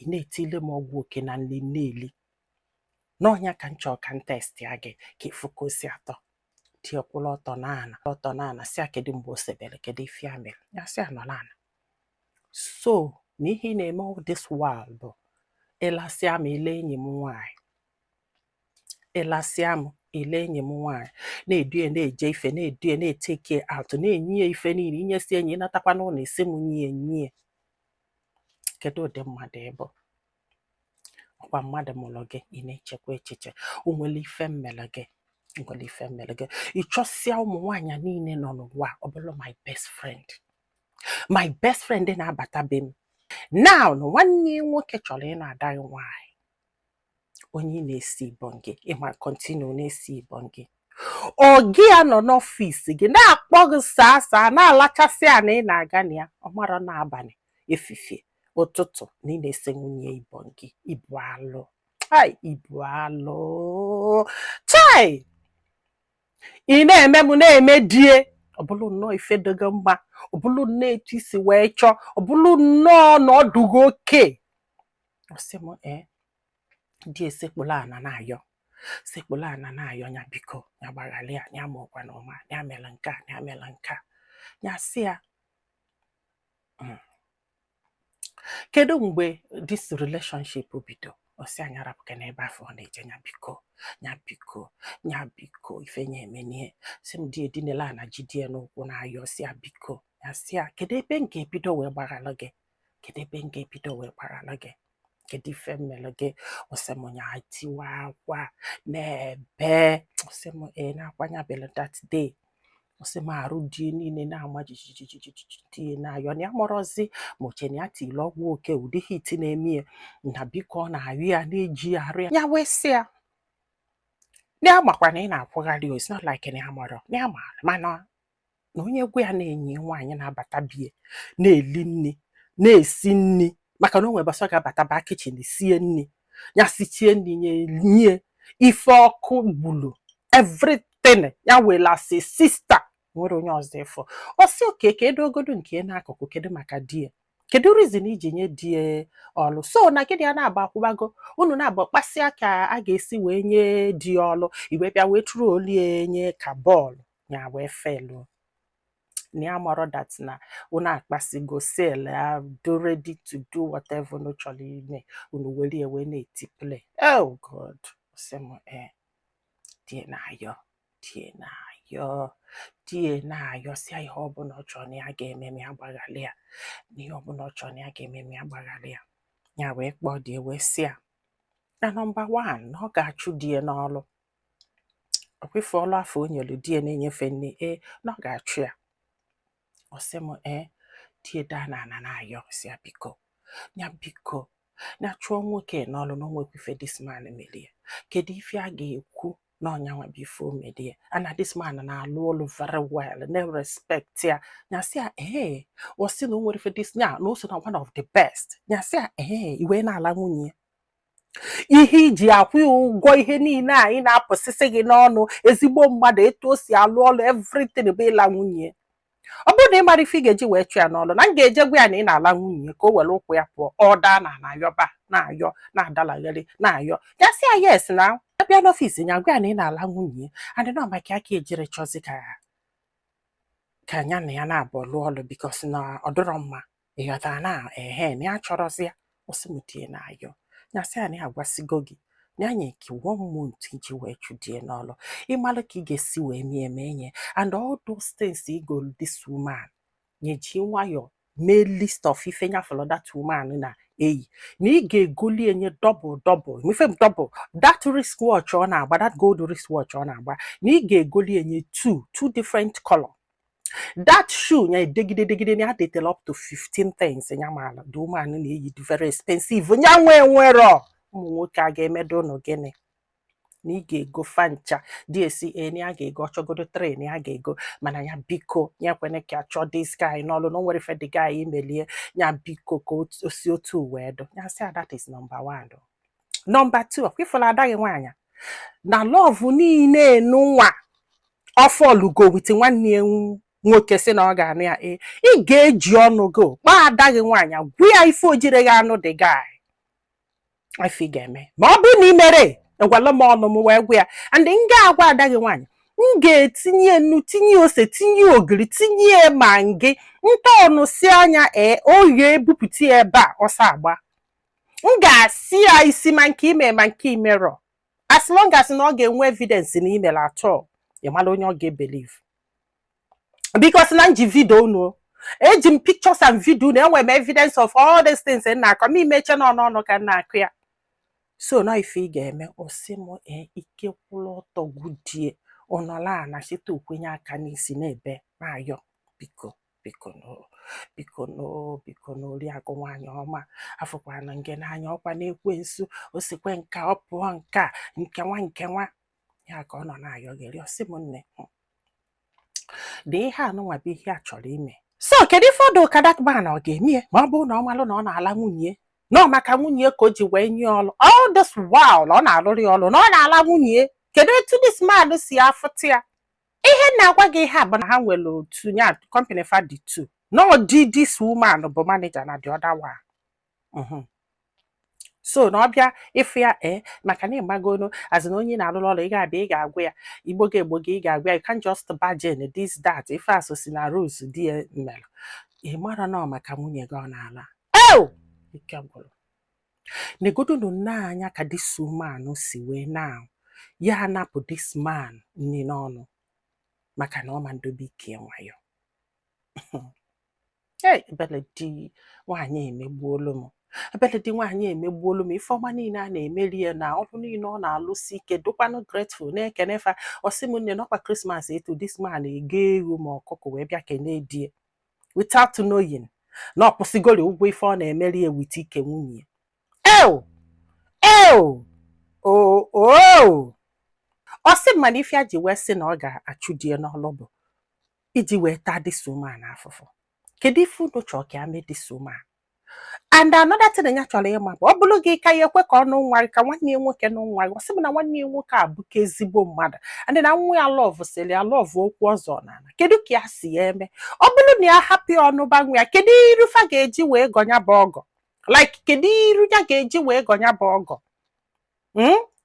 Ị na-etile m ọgwụ oke na nri na-eli n'ọnya ka m chọọ ka m test ya gị ka ịfụ ka o si atọ. Di kwụrụ ọtọ n'ala, ọtọ n'ala, si ya kedu mgbe o sebere, kedu ife ya mere. Ya sị ya nọ n'ala. So na ihe ị na-eme all this while bụ ịlasịa m ile enyi m nwaanyị, ịlasịa m ile enyi m nwaanyị, na-edue, na-eje ife, na-edue, na-eteke out, na-enye ya ife niile inyesi enyi, ịnatakwa n'ụlọ isi m nye nye. Kedu ụdị mmadụ ịbụ? Ọkwa mmadụ mụrụ gị, ị na-echekwa echiche? O nwere ife mmele gị, o nwere ife mmele gị. Ị chọsịa ụmụ nwaanyị niile nọ n'ụwa, ọ bụrụ my best friend, my best friend na-abata be m now na nwanne ya nwoke chọrọ ịnụ ada gị nwaanyị, onye ị na-esi ibọn gị, ịma continue na-esi ibọn gị. Ọ gị ya nọ n'ọfịs gị na-akpọ gị saa saa, na-alachasị a na ị na-aga na ya, ọ mara n'abalị, efifie, ụtụtụ na ị na-ese nwunye ibọn gị. Ibu alụ, ai, ibu alụ, chai! Ị na-eme m na-eme die. Ọ bụrụ nnọọ ife dịgo mma, ọ bụrụ nnọọ etu isi wee chọọ, ọ bụrụ nnọọ na ọ dụgo oke. Ọ sị m ee, di esekpụla ana na-ayọ, sekpụla ana na-ayọ ya, biko ya gbaghara ya, ya ma ọkwa na ọma ya mere nke a, ya mere nke a. Ya sị ya, "Kedu mgbe this relationship bido?" Ọ sị anyị arapụka n'ebe afọ ọ na-eje, ya biko, ya biko, ya biko, ife ya emenie. Sị m di edinela ana jidie n'ụkwụ na-ayọ, sị ya biko. Ya sị ya, kedu ebe m ga-ebido wee gbaghalụ gị? Kedu ebe m ga-ebido wee gbaghalụ gị? Kedu ife m mere gị? Ọ sị m ya tiwa akwa na-ebe. Ọ sị m ee, na-akwa ya bere that day. Ọ sị m arụ die niile na-ama jijijijiji. Die na-ayọ na ya mọrọzi ma oche na ya tiri ọgwụ oke, ụdị hit na-eme ya, na biko, ọ na-ayọ ya, na-eji ya arụ ya. Ya wee sị ya na ya makwa na ị na-akwụgharị o. It's not like na ya marọ na ya maara, mana na onye gwa ya na-enyi nwaanyị na-abata bie, na-eli nri, na-esi nri, maka na o nwere bọsọ ga-abata ba kitchen sie nri, ya sichie nri nye nye ife ọkụ gburu everything ya were as a sister nwere onye ọzọ ịfụ. Ọ sị oke ka edogodo nke n'akụkụ. Kedu maka di ya? Kedu reason iji nye di ya ọlụ? So na gịnị ya na-agba akwụbago unu na-agba kpasịa ka a ga-esi wee nye di ya ọlụ, iwe bịa wee tụrụ olie nye ka bọọlụ ya wee feluo na ya marọ that na unu akpasigo sel ya do ready to do whatever unu chọrọ ime, unu were ya wee na-eti play. Oh God! Sị m ee, die na-ayọ, die na-ayọ, die na-ayọ, si ya ihe ọbụla ọ chọrọ na ya ga-eme ma ya gbaghalị ya, na ihe ọbụla ọ chọrọ na ya ga-eme ma ya gbaghalị ya. Ya wee kpọọ die wee sị ya na number one, na ọ ga-achụ die n'ọlụ. Ọkwa ọlụ afọ o nyere die na-enyefe nne ee, na ọ ga-achụ ya. Ọ sị m ee, die daa na ana na-ayọ, sị ya biko, ya biko, ya chụọ nwoke n'ọlụ, na o nwekwa ife this man merie. Kedu ife a ga-ekwu na ọnyanwa bụ ife o merie? And this man na-alụ ọlụ very well, na-respect ya. Ya sị ya ee. Ọ sị na o nwere ife this ya, na o so na one of the best. Ya sị ya ee, iwe na-ala nwunye ya, ihe iji akwụ ya ụgwọ, ihe niile a ị na-apụsịsị gị n'ọnụ, ezigbo mmadụ, etu o si alụ ọlụ, everything bụ ịla nwunye. Ọ bụrụ na ị mara ife ị ga-eji wee chụ ya n'ọlụ, na m ga-eje gwa ya na ị na-ala nwunye, ka o were ụkwụ ya pụọ. Ọ daa na na-ayọba, na-ayọ, na-adalaghịrị, na-ayọ. Ya sị ya yes, na abịa n'ọfịs ya gwa ya na ị na-ala nwunye, adị nọ maka ya ka ejiri chọzi ka ya na ya na-abụ lụọ ọlụ, because na ọ dịrọ mma, ịghọtara? Na ehe, na ya chọrọzi ya. Ọsị m tie na-ayọ. Ya sị ya na ya agwasịgo gị na ya nye gị one month iji wee chụdie n'ọlụ, ịmalụ ka ị ga-esi wee mie mee nye. And all those things ị golu this woman, nyeji nwayọ mee list of ife nyafọlọ that woman na-eyi, na ị ga-egoli enye double double, ife m double that wristwatch ọ na-agba, that gold wristwatch ọ na-agba, na ị ga-egoli enye two two different color, that shoe nya edegide degide, na ya detela up to 15 things nya maala the woman na-eyi dị very expensive, nya nwe nwero ụmụ nwoke a ga-emedo ụnụ gịnị, na ị ga-ego fancha dsa, na ya ga-ego ọchọgodo 3, na ya ga-ego. Mana ya biko, ya ekwene ka achọ this guy n'ọlụ, na o nwere ife the guy imelie. Ya biko, ka o si otu wee dụ. Ya sị that is number one. Number two, ọkwa ifụla ada gị nwaanyị na love niile nụnwa ọfọlugo with nwanne ya nwoke, sị na ọ ga-anụ ya. Ee, ị ga-eji ọnụ gị kpaa ada gị nwaanyị, gwa ya ife ojire gị anụ the guy. Ife ị ga-eme ma ọ bụrụ na ị mere, egwala m ọnụ m wee gwa ya, and m ga-agwa ada gị nwaanyị, m ga-etinye nnu, tinye ose, tinye ogiri, tinye Maggi, ntọọnụ si anya ee oye ebupụta ya ebe a ọsọ agba. M ga-asị ya isi ma nke ime ma nke imerọ, as long as na ọ ga-enwe evidence na imere atọ. Ị mara onye ọ ga-ebelieve, because na m ji video unu, eji m pictures and video unu, enwere m evidence of all these things m na-akọ ma imeche n'ọnụ ọnụ ka m na-akụ ya. So na ife ị ga-eme, ọsị m ee, ike kwụrụ ọtọ gwudie ụnọla na site okwenye aka n'isi na-ebe na-ayọ, "Biko, biko no, biko no, biko no, oriakụ nwaanyị ọma, afụkwana nge n'anya, ọkwa na-ekwensu o sikwe nka ọ pụọ nke a nke nwa nke nwa ya." Ka ọ nọ na-ayọ gịrị, ọsị m nne, dị ihe anụnwa bụ ihe a chọrọ ime. So kedu ife ọdụ ka that man ọ ga-eme ya ma ọ bụrụ na ọ malụ na ọ na-ala nwunye, na ọ maka nwunye ka o ji wee nye ọlụ all this while ọ na-alụrụ ya ọlụ, na ọ na-ala nwunye? Kedu etu this man si afụta ya? Ihe m na-agwa gị ihe a bụ na ha nwere otu nya company fa dị two, na ọ dị this woman bụ manager na the other one. So na ọ bịa ịfụ ya ee, maka na ịmagonu as na onye na-alụrụ ọrụ, ị ga-abịa, ị ga-agwa ya igbo ga egbo gị, ị ga-agwa ya, you can't just barge this, that ife asụ si na rose di ya mere. Ị mara na ọ maka nwunye gị ọ na-ala. Ew, ike gwụrụ. Negodunu nne anya ka this woman si wee na ya anapụ this man nri n'ọnụ maka na ọ ma ndobe ike nwayọ. Ei, ebele di nwaanyị emegbuolu m, ebele di nwaanyị emegbuolu m. Ife ọma niile a na-emeri ya na ọrụ niile ọ na-alụsi ike, dụkwanụ grateful na-ekene fa. Ọsị m nne, n'ọkwa Christmas etu this man ego ewu ma ọkụkọ wee bịa kene die without knowing na ọ kwụsịgori ụgwọ ife ọ na-emeri ya with ike nwunye. Ew ew o o, ọ sị m, mana ife a ji wee sị na ọ ga-achụ di ya n'ọlụ bụ iji wee taa this woman afụfụ. Kedu ife unu chọrọ ka ya mee this woman? And another thing ya chọrọ ịma bụ, ọ bụrụ gị ka ya ekwe ka ọnụ nwa gị, ka nwanne ya nwoke nụ nwa gị? Ọ sị m na nwanne ya nwoke a bụka ezigbo mmadụ, and na nwa ya love sịrị ya love okwu ọzọ n'ala. Kedu ka ya si ya eme ọ bụrụ na ya hapụ ya ọnụba nwa ya? Kedu iru fa ga-eji wee gọnya bụ ọgọ? Like, kedu iru ya ga-eji wee gọnya bụ ọgọ?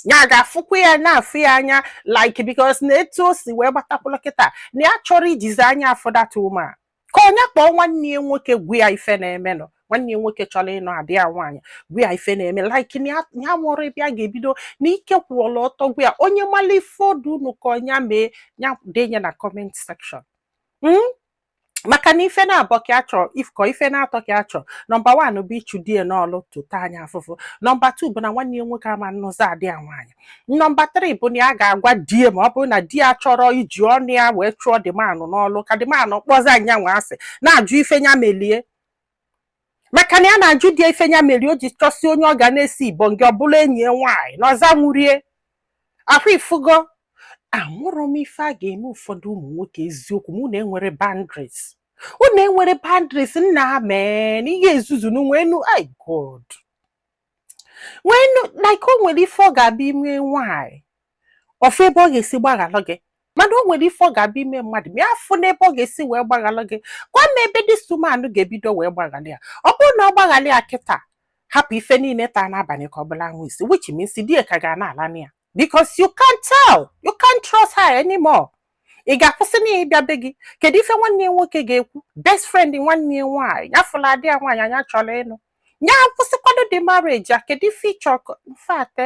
Ya ga-afụkwa ya na-afụ ya anya, like, because na etu o si wee gbatakwụlụ kịta na ya chọrọ ijizi anya afụ that woman. Ka onye kpọọ nwanne ya nwoke gwu ya ife na-emenụ, nwanne ya nwoke chọrọ ịnọ adị ya nwaanyị, gwu ya ife na-eme, like na ya nwụrụ ebe a ga-ebido na ike kwụọla ọtọ gwu ya. Onye mala ife ọdụ unu ka ọnya mee ya, denye na comment section. Maka na ife na-abọ ka a chọrọ ka ife na-atọ ka a chọrọ. Number 1 bụ ịchụ di ya n'ọlụ tụta anya afụfụ. Number 2 bụ na nwanne ya nwoke ama nnụzọ adị ya nwaanyị. Number 3 bụ na ya ga-agwa di ya, ma ọ bụrụ na di ya chọrọ iji ọnụ ya wee chụọ the man n'ọlụ, ka the man kpọza anyanwụ asị na-ajụ ife ya melie, maka na ya na-ajụ di ya ife ya melie o ji chọsi onye ọ ga na-esi ibọ nke ọ bụla enyi ya nwaanyị na ọza nwurie ahụ ifugo. Amụrụ m ife a ga-eme ụfọdụ ụmụ nwoke. Eziokwu m, unu enwere boundaries, unu enwere boundaries. Nna mee ihe ezuzu nwenu. Ai God, nwenu, like, o nwere ife ọ ga-abịa ime nwaanyị ọfụ ebe ọ ga-esi gbaghalụ gị, mana o nwere ife ọ ga-abịa ime mmadụ ma ya afụ n'ebe ọ ga-esi wee gbaghalụ gị. Gwa m ebe this woman ga-ebido wee gbaghalị ya. Ọ bụrụ na ọ gbaghalị ya kịta, hapụ ife niile taa n'abalị ka ọ bụla anwụ isi, which means di ya ka ga na-ala ya, because you can't tell, you can't trust her anymore. Ị ga-akwụsị na ịbịa be gị? Kedu ife nwanne ya nwoke ga-ekwu, best friend nwanne ya nwaanyị ya fụla adị ya nwaanyị anya chọrọ ịnụ ya, kwụsịkwado the marriage a? Kedu ife ịchọ? In fact,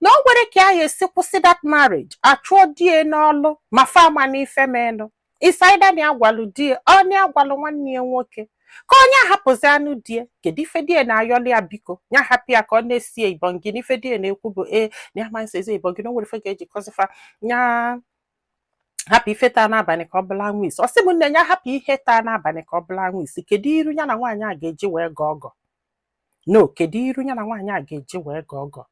na o nwere ka a ga-esi kwụsị that marriage, achụọ die n'ọlụ ma fama na ife menụ isaida na agwalụ die, ọ na agwalụ nwanne ya nwoke ka onye ahapụzi anụ die. Kedu ife die na-ayọli ya? Biko ya hapụ ya ka ọ na-esi ibongi. Na ife die na-ekwu bụ ee, na ya ma nsezi ibongi, na o nwere ife ga-ejikọzifa ya. Hapụ ife taa n'abalị ka ọ bụla anwụ isi. Ọ sị m nne, ya hapụ ihe taa n'abalị ka ọ bụla anwụ isi. Kedu iru ya na nwaanyị a ga-eji wee gọọ ọgọ? No, kedu iru ya na nwaanyị a ga-eji wee gọọ ọgọ?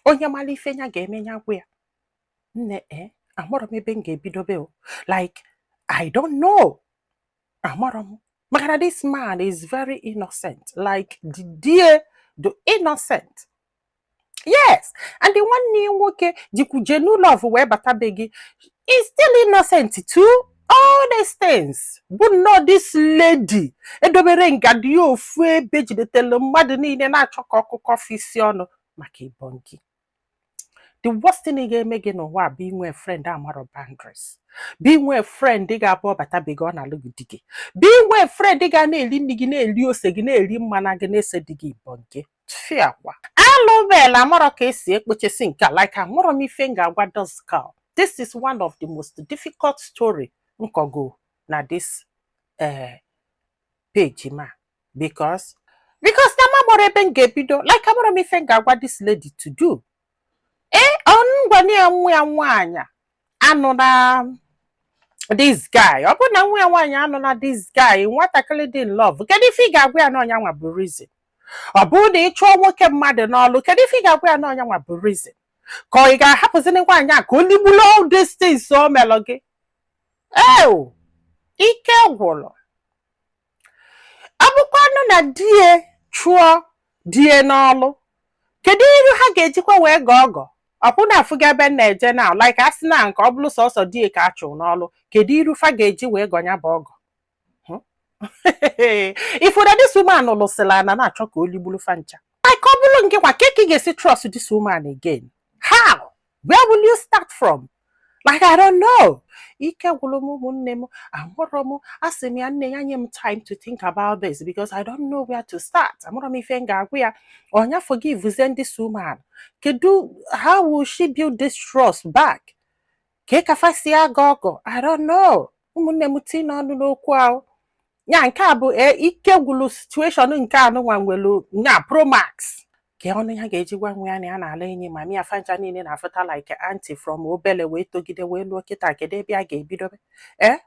Onye mara ife ya ga-eme, ya gwa ya. Nne, ee, amarọ m ebe m ga-ebidobe o. Like, I don't know, amarọ m, maka na this man is very innocent, like the die the innocent, yes. And the nwanne ya nwoke jikwu genuine love wee bata be gị is still innocent too. All these things bụ nnọọ this lady edobere ngadi ya ofu ebe, jidetelu mmadụ niile na-achọ ka ọkụkọ fisi ọnụ maka ibongi. The worst thing ga-eme gị n'ụwa bụ inwe friend amarọ boundaries, bụ inwe friend ga-abụ ọbatabeghị ọ na-alụ gị di gị, bụ inwe friend ga na-eri nri gị, na-eri ose gị, na-eri mmanya gị, na-ese di gị ibongi. Fiakwa alụbela amarọ ka esi ekpochesi nke a. Like, amarọ m ife m ga-agwa this girl. This is one of the most difficult story nkọgo na this page ma because na m ebe m ga-ebido. Like, amarọ m ife m ga-agwa this lady to do. Ee, ọngwana ya nwa ya nwaanyị anụ na this guy, ọ bụrụ na nwa ya nwaanyị anụ na this guy, nwatakịrị dị in love, kedu ife ị ga-agwa ya na ọnya nwa bụ reason? Ọ bụrụ na ị chụọ nwoke mmadụ n'ọlụ, kedu ife ị ga-agwa ya na ọnya nwa bụ reason? Ka ọ ị ga-ahapụzini nwaanyị a ka o ligbulu all these things o melụ gị? Eo, ike gwụrụ. Ọ bụkwanụ na die chụọ die n'ọlụ, kedu iru ha ga-ejikwa wee gọọ ọgọ? Ọkwụ na afụga ebe m na-eje na, like, asị na nke ọ bụrụ sọsọ die ka a chụrụ n'ọlụ, kedu iru fa ga-eji wee gọnya bụ ọgọ? Ifu na this woman lụsịrị ana na-achọ ka o ligburu fa ncha. Like, ọ bụrụ nke kwa ka ị ga-esi trust this woman again? How? Where will you start from? Like, I don't know. Ike gwụrụ m, ụmụnne m. Amụrọ m. Asị m ya, nne ya, nye m time to think about this because I don't know where to start. Amụrọ m ife m ga-agwa ya. Ọnya forgive this woman? Kedu how will she build this trust back? Ka kafa si aga ọgọ? I don't know. Ụmụnne m, tinye ọnụ n'okwu ahụ ya. Nke a bụ ike gwụrụ. Situation nke anụnwa nwere nya promax ka ọnụ ya ga-eji gwa nwa ya na ya na-ala enyi ma mia fancha niile na-afụta like aunty from obele wee togide wee lụọ kịta. Kedu ebe a ga-ebidobe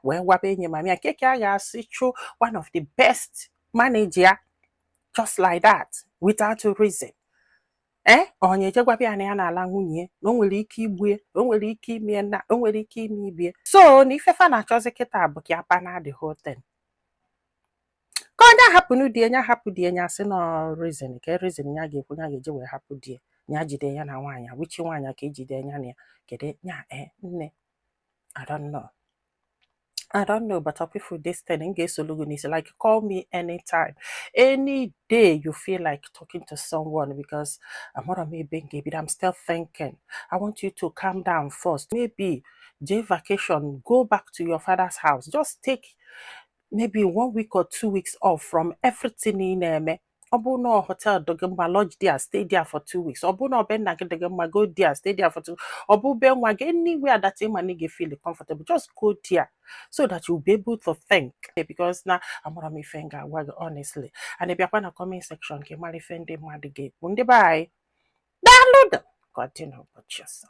wee gwaba enyi mami ya keke a ga-asị chụ one of the best manager ya just like that without a reason? Onye eje gwaba ya na ya na-ala nwunye, na o nwere ike igbu ya, na o nwere ike ime na o nwere ike ime ibie. So na ifefa na-achọzi kịta bụ ka ya pana the whole thing, ka onye ahapụ di ya, hapụ di ya. Asị na reason ka reason ya ga-ekwu ya ga-eji wee hapụ di ya, jide ya na nwaanyị wichi nwaanyị ka ejide ya na ya. Kedu ya? Nne, I don't know. I don't know, but if this thing m ga-esolu gị n'isi. Like, call me anytime, any day you feel like talking to someone, because amara m ebe m ga-ebido. I'm still thinking. I want you to calm down first. Maybe jee vacation, go back to your father's house. Just take maybe one week or 2 weeks off from everything ị na-eme. Ọ bụrụ na hotel dị gị mma, lodge there, stay there for 2 weeks. Ọ bụrụ na ọ be nna gị dị gị mma, go there, stay there for 2. Ọ bụ be nwa gị, anywhere that ị ma na ị ga-feel comfortable, just go there so that you'll be able to think, because na amara m ife m ga-agwa gị, honestly. And ị bịakwa na comment section ka ị mara ife ndị mmadụ ga-ekwu. Ndị be anyị, daalụ. Ka ọ dị n'ụbọchị ọzọ.